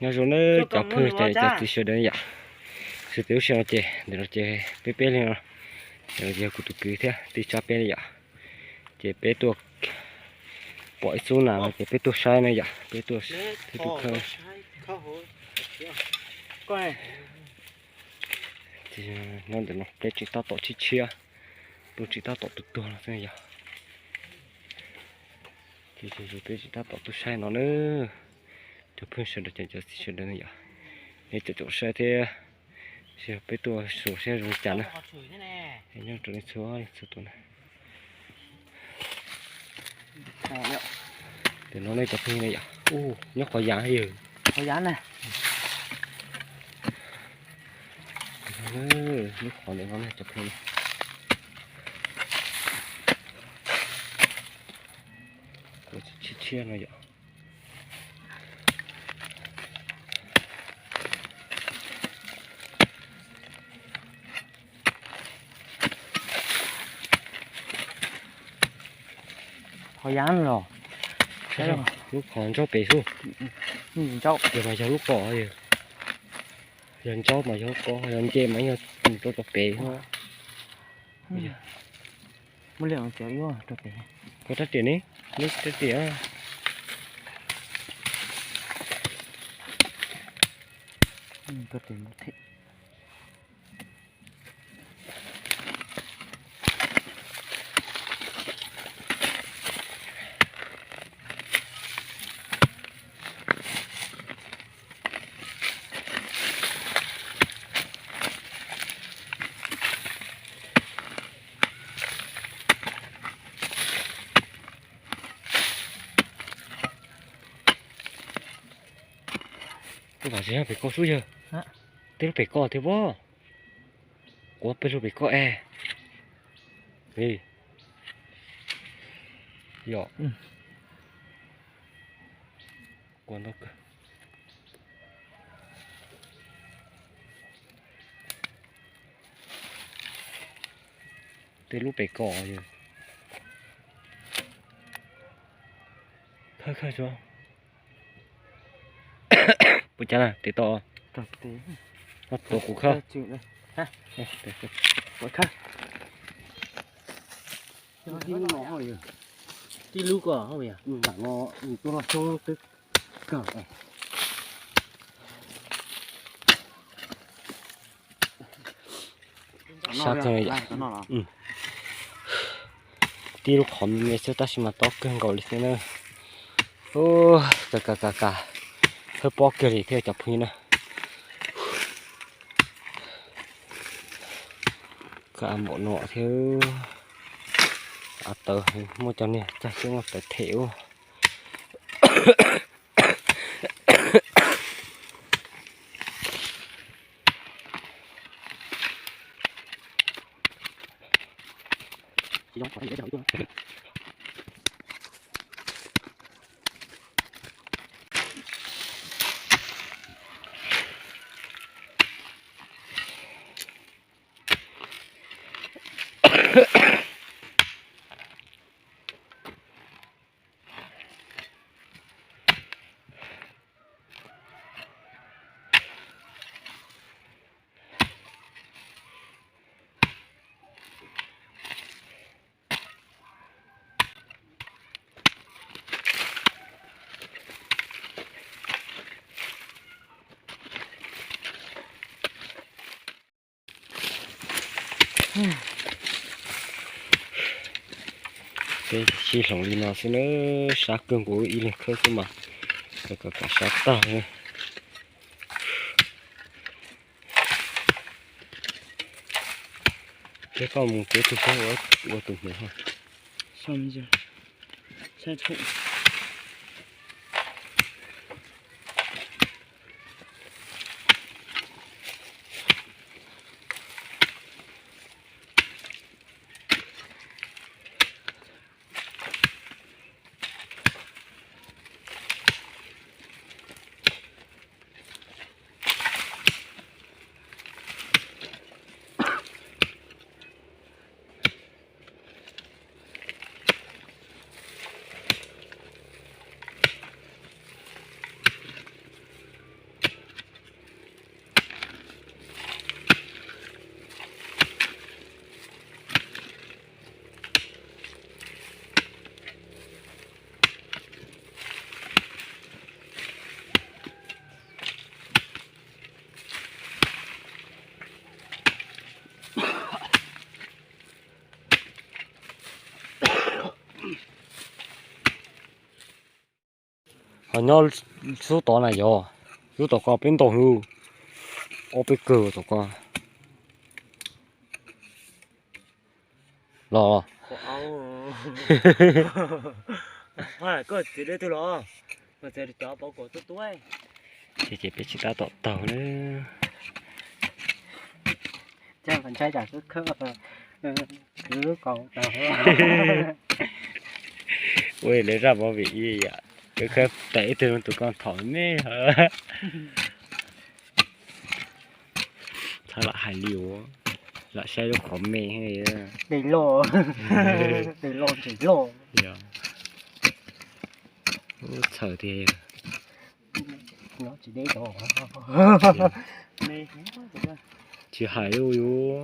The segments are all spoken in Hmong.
Nyob zoo nawb cov phooj ywg cov txiv sawv daws yom. Xws li lub sij hawm no ces ntawm no ces peb peb li no, ntawm no ces yog kuv tus kwv thiab tij tsab peb li yom. Ces peb tuaj pom ib xub nas no ces peb tuaj saib na yom, peb tuaj thiab tuaj khawb. Nyob ntawm no peb tseem tab tom tshiab tshiab, tuaj tseem tab tom tuag tuag no xwb yom. Ces peb tseem tab tom tuaj saib no na. Cov phooj ywg sawv daws, cov txiv sawv daws yom, nej caum caum saib thiab, peb tuaj xyuas saib zoo li cas na. Nyob rau nej txhua leej txhua tus na. Ntawm no nej cov phooj ywg na yom, nyob qhov yav yog, qhov yav na, lub qhov ntawm no na cov phooj ywg. Tshiab tshiab no yom. Qhov yav los, lub qhov ntsaub pem xwb. Yog mas yog lub qos, yog ntsaub mas yog lub qos, yog nce mas yog mus rau tom pem. Muaj liaj rau pem. Koj rab riam ne, neb rab riam. Tej zaum pem ko xwb yawg. Tej lub pem ko thiab pob. Quav peb lub pem ko es. Yom. Quav ntau kawg. Tej lub pem ko yawg. Khawb khawb tso. Puas cas na, tes tau? Tes, tua kuv khawb. Tib lub ko, lam no tua loj xyoob twb kawg. Sab kawg li yom. Tib lub qhov me me xwb tab sis mas tob kawg nkaus li thiab na. Ka ka ka ka, khawb pob kiag li thiab cov phooj ywg na. Ka npaum no thiab. Av tawv, muaj cov niag cag xwb muaj tawv them ua. Peb sib hloov li no xwb na, sab kawg nkaus ib leeg khawb xwb mas, kom kam sab tag. Peb koj mus peb tug saib ua tus hmuv. Los nyob xub tod na yog, xub tod ko peb ntau hwv, ob peb kawg tom ko. Los. Ces peb tsis tab tom taug na. Ua lawv zaj mov vim ib yam, khawb tawm ib tug tus ko thaum me. Txhob lam hais li ua, lam saib lub qhov me. Txhawm tiag. Tsis hais li yus.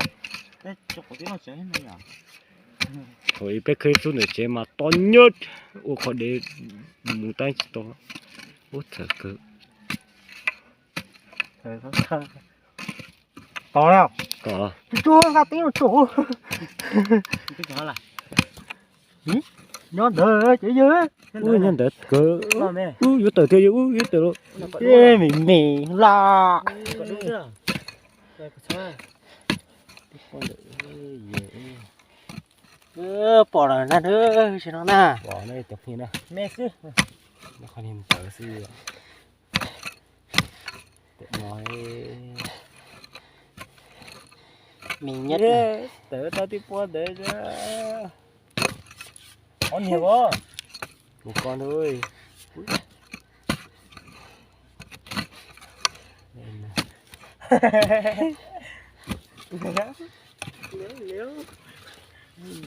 Thaum ub peb khawb ib tug ntawm tsev mas to nyuaj, ua qhov dev mus tab tsis to. Ub, txhawm kawg. Tom, tom, nqa teb los tso. Nyob ntawd ces yog. Ub, nyob ntawd kawg. Ub, yuav tawm thiab, yog ub yuav tawm los. Me me la. Pom lawm na, tsis no na. Me xwb. Ntawd xwb. Me nyab tawm tau tib puab ntawd. Ob niag os. Tus ko ntag.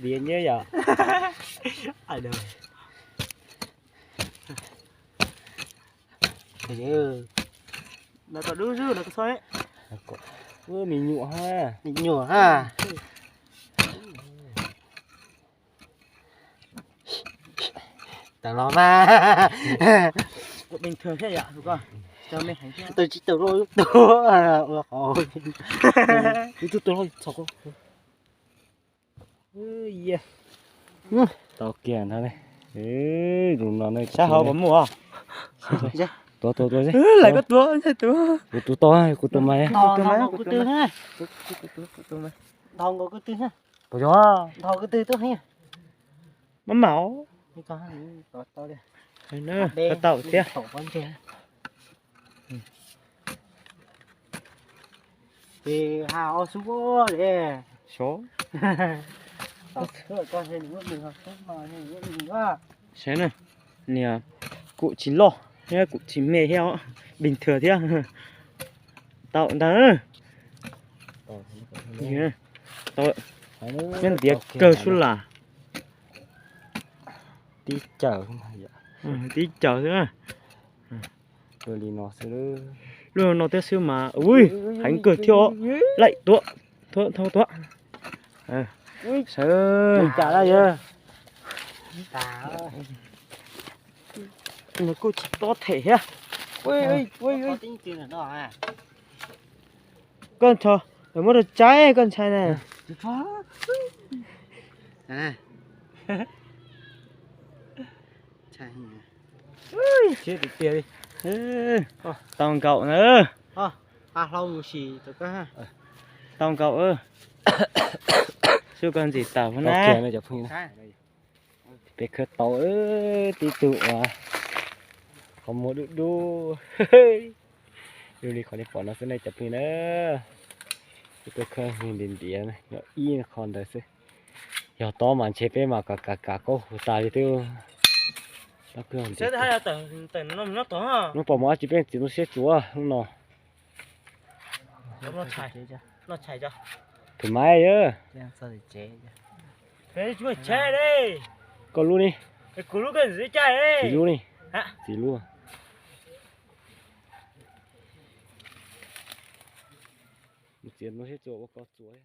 Diav nyab yom. Ntawd kom dub zub ntawd ko txhob. Ub, me nyuam ha. Me nyuam ha. Tawm los mas. Tus tsis tawm los ua qhov. Tau kiag ntag. Tus no sab hauv puas muaj? Tuav, tuav, tuav. Lawv koj tuav, kuv tuav tau, kuv tuav mas. Nthos nkaus kuv twg na. Puas yog? Nthos kuv twg tuaj heev. Maj mam. Koj tau thiab. Ces ha o xub li. Saib na, niag kuj tsis loj thiab kuj tsis me thiab, bình thường thiab. Tau ntag. Nyob ntiav kawg xwb las. Tib cawm, tib cawm xwb. Li no xwb. Lub no thiab xwb mas, ui, heev kawg thiab. Laim tuav, tuav, tuav. Sawv. Nws kuj tsis tob them thiab. Koj ntsho, muab rau tsaib koj ntshai na. Tau nkaum na. Tau nkaum. Xub koj ntxim tawm na. Peb khawb tau tib tug uas qhov muag dub dub. Zoo li qhov nej pom no xwb nej cov phooj ywg na. Peb khawb ntiav ntiav ib qho ntawd xwb. Yog tob mas ntshe peb mas kav kav kav kaub hu tas li twb. Hnub pom mas dab tsi peb txiav tau siab tsuav hnub no. Thomas yawg. Koj lub ni. Txiv lub ni. Txiav tau siab tsuav ua koj txuas.